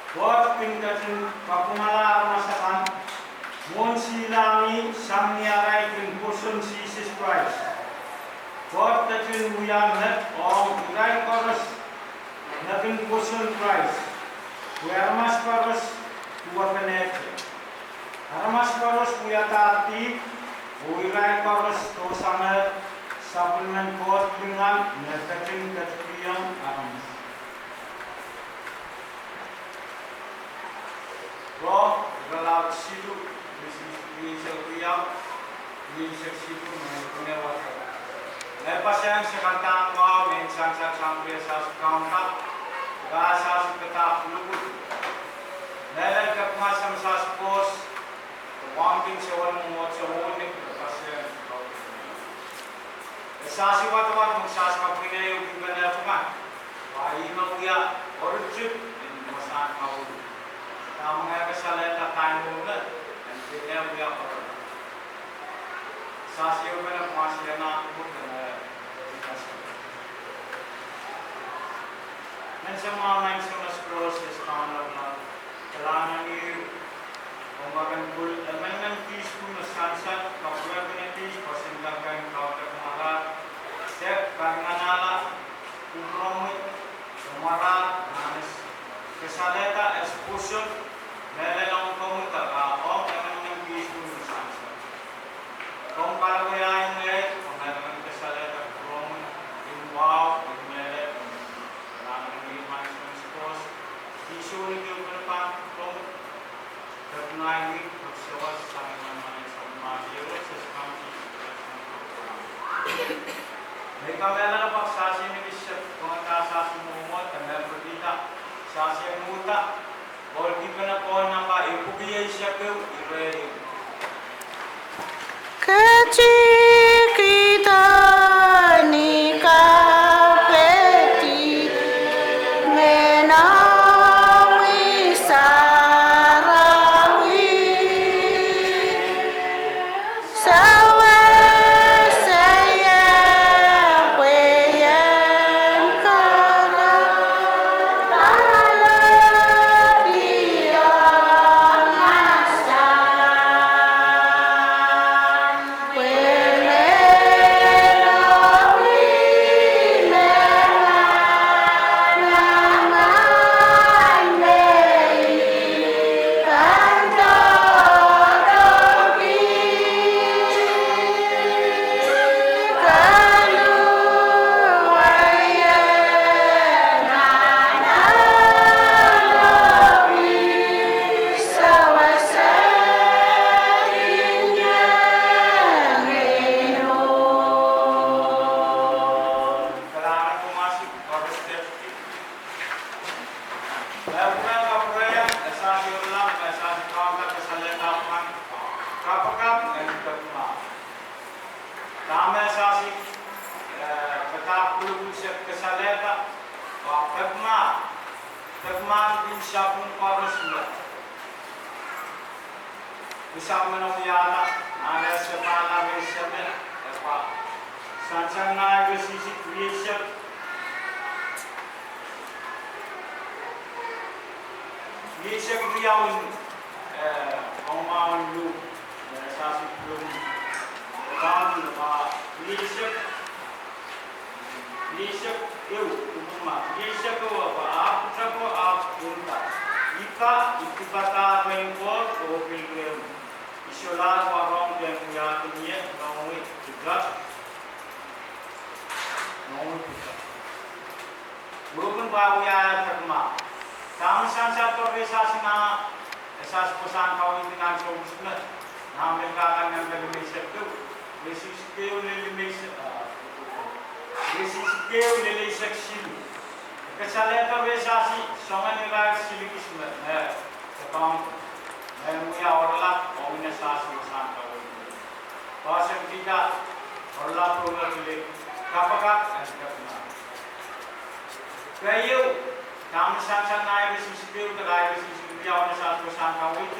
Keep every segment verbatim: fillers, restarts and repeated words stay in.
Koht kin ketin kapwungala aramas akan mwohn silangih sang ni arail kin pwoson Sises Krais. Koht ketin wia met ong irail koaros me kin pwoson Krais, pwe aramas koaros duwepenehte. Aramas koaros wiahda dihp, oh irail koaros dohsangehr sapwellimen Koht lingan me ketin ketikihong aramas. Rom, irelaud siluh, rieisek riau, rieisek siluh, me pwunewata. Mehpeseng se kahrehda wahu me sansal sang pwe sas kaunda, ka sas padahk pwulopwul. Mehlel kapinga sang sas pwohs, wauneki sewen mwomwohdiso oh nik, mehpeseng. E sas wadawad me sas kapwunei oh kipene pwukan. Pwe ih me wia origin en wasahn kaunda. Dahme e kasalehda kain ong met, en kipene wia origin. Sas ieu me pwasiana kumut me, eh, Menseng mwahu, Menseng Moses Kaunop, kalahngan ih, komw pahn pil emenemen kihs pwung me sansal, kapwurehki kihs pwoson kan kaudok mara, se pahn anahne kupwuromwi, mara, nan es kasalehda es pwoson, mehlel ong komwi, ka ong emenemen kihs pwung me sansal. Komw pahn wia ahi ngehi, komw pahn kasalehda kupwuromwi, nin wahu, nin mehlel, nan ih Moses Moses Kaunop, kihs oh ni kupwuromwi pahn kupwuromwi. Kepinga ih, kepsewes sang ni manaman en Samatail Koht, Sises Krais. Me I kamehlele pak sasi ni kisek, pwangada sasi mwomwohd, me pwekihda sasi en uhda, ohl kipene Pohnpei, ipwiki eisek ehu, ire ehu. Ketikihdo ni kapehdi Ngehn Omwi Sarawi, sewese ie pwe en kak alehdi ong asan. Dahme sasi, eh, padahk pwulopwul se kasalehda, pwe pekmah, pekmah pil sapwung koaros me. Pwe sapwung me wiahla, nan ese pahla me seme, e pwa. Sansal ngehi rieisek, rieisek, rieisek riau en, eh, ong mahwen Luk, eh, sasi pwulopwul. Pahn pil pwa, rieisek, rieisek ehu, kupwuromwi, rieisek ehu, pwe ahpw pwutako ahpw pwungda. Ih pahn, I dipadahr rehn Koht oh pil rehmwi. I solahr warohng pwehn wiahkin ie, nohn wet pwutak. Nohn wet pwutak. Wehwehki pahn wia pekmah. Dahme sansal pwe re sasi ma, e sasi pwoson kaweid nan John Smith. Nan Melkahka nempe limeisek ehu, rieisek ehu lel limeisek, ah, rieisek ehu lel eisek siluh. Kasalehda re sasi, soangen irair silikis me, me, me pahn, me wia oaralap, ong ni sasi pwoson kaweid. Pwoson Piter, oaralap ronge pil, kapakap, en pekmah. Keieu, dahme sansal ngehi rieisek ehu, keieu rieisek riau ni sasi pwoson kaweid.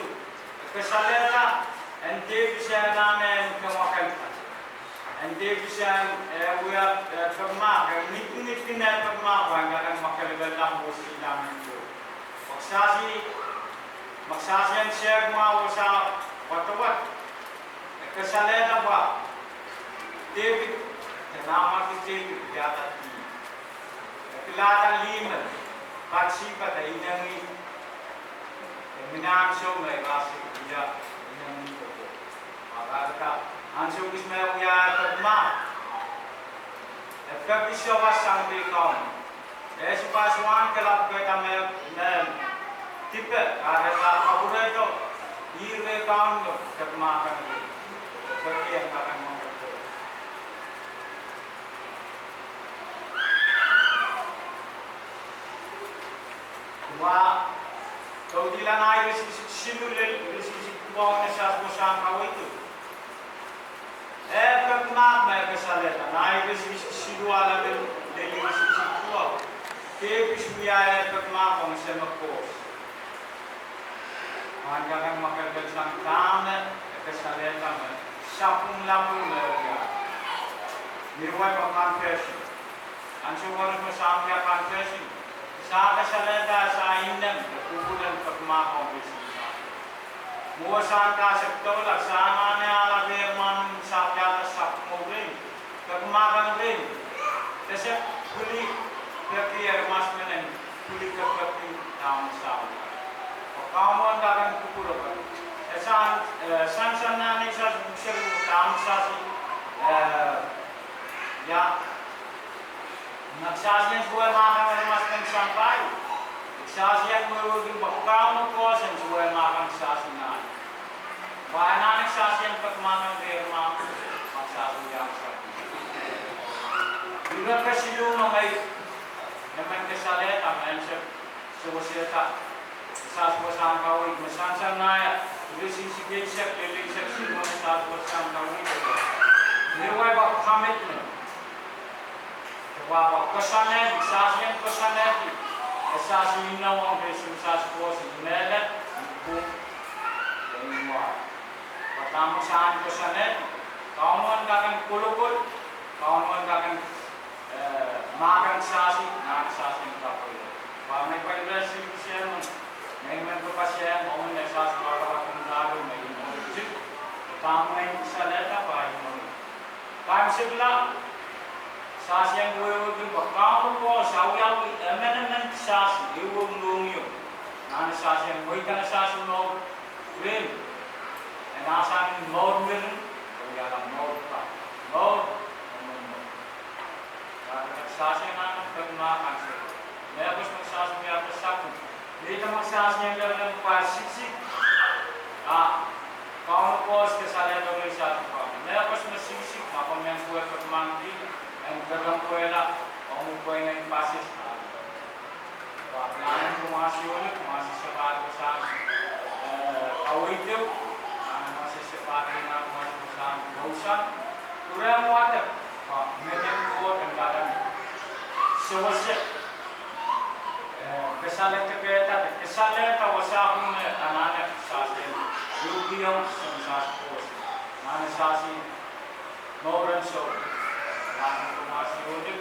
Kasalehda, en Depit anahne en kemwakelda. En Depit, eh, wia, eh, pekmah, eh, ngidingid kin, eh, pekmah, pwe en kak Sasi, me sasi en sehk mwahu wasa wadawad. E kasalehda pwe Depit, de nanmwarki Depit wiahda dihp. E pilada lih me Patsheba de inengieng. E mihmi ansou me e kak wia inengieng ko. A kahrehda ansou kis me e wia pekmahk, e peki sawas sang pei Kauno. E sipas wahn kalapw kehda me, me dipe, kahrehda kapwurehdo ih rehn Kauno pekmahk kan. E peki en kak mwahu. Wa, kaudihla nan ire siksik siluh lel ire siksik duwau, me sasi wasahn kaweid. Eh pekmahk me kasalehda nan ire siksik siluh alehdi lel ire siksik duwau. Depit wia eh pekmahk ong Seme Koht. Pahn kak mwakelkel sang dahme e kasalehda me sapwung lamwung me e wia. Ni wai pwe confession. Ansou koaros me sa wia confession, sa kasalehda sa ineng de kupwuren pekmahk ong Sises. Mwohn sang kasekdoula sa anahne ale rehmwahu sa wiahda sapwung rehn, pekmahk rehn. Kese pwili peki aramas men en pwili peki dahme sa wia. Pwe Kauno en kak kupwurki. E sang, eh, sang sang nan ei sasi pwuhk seri dahme sasi, eh, ia. Nek sasi en suwed mahk en aramas men sampah. Sasi en wehwehki pwe Kauno Koht en suwed mahk en sasi nan. Pwe anahne sasi en pekmahk en rehmwahu, nek sasi iang sa. Ire kesiluh me ngehi, emen kasalehda me ansou sewesehda, sasi wasahn kaweid me sansal naia, ire siksik eisek, ire eisek siluh me sasi wasahn kaweid. Ni wai pwe commitment. Pwe, pwe koasoanehdi, sasi en koasoanehdi, e sasi inou ong Sises, sasi koasoanehdi, pwe, pwe dahme sasi koasoanehdi, Kauno en kak kolokol, Kauno en kak, eh, mahk en sasi, nan sasi en kapwurehdo. Pwe me pwe ire siksik siluh, me men koasoanehdi, me sasi pahn kak pahn dahme inou. Dahme kasalehda pwe inou. Kaimwisekla, sasi en wehwehki pwe Kauno Koht sa wiawi emenemen sasi, ehu mohngiong. Nan sasi en mweidehng sasi mour rehn, e nan sasi mour mering, e wiahla mour kan. Mour, mour, mour. Kahrehda sasi anahne pekmahk ansou. Mehkot me sasi wiahda sapwung. Ni dahme sasi en lelehng pwe siksik. A, Kauno Koht kasalehda me sasi pwe. Mehkot me siksik, ma komw men pwe pekmahk di, en pekmahk pwehla, omw pwehn en pasis. Pwe nan kumwail sohte, kumwail sehse pahn sang, eh, kaweid, nan kumwail sehse pahn nan kumwail sang, kousoan, kuren wadek, pwe mehn Koht en kak sewese. Eh, kasalehda kehda, kasalehda wasahn me anahne sasi en, lukiong sang sasi koaros, nan sasi mour en soh, nan kumwail sohte,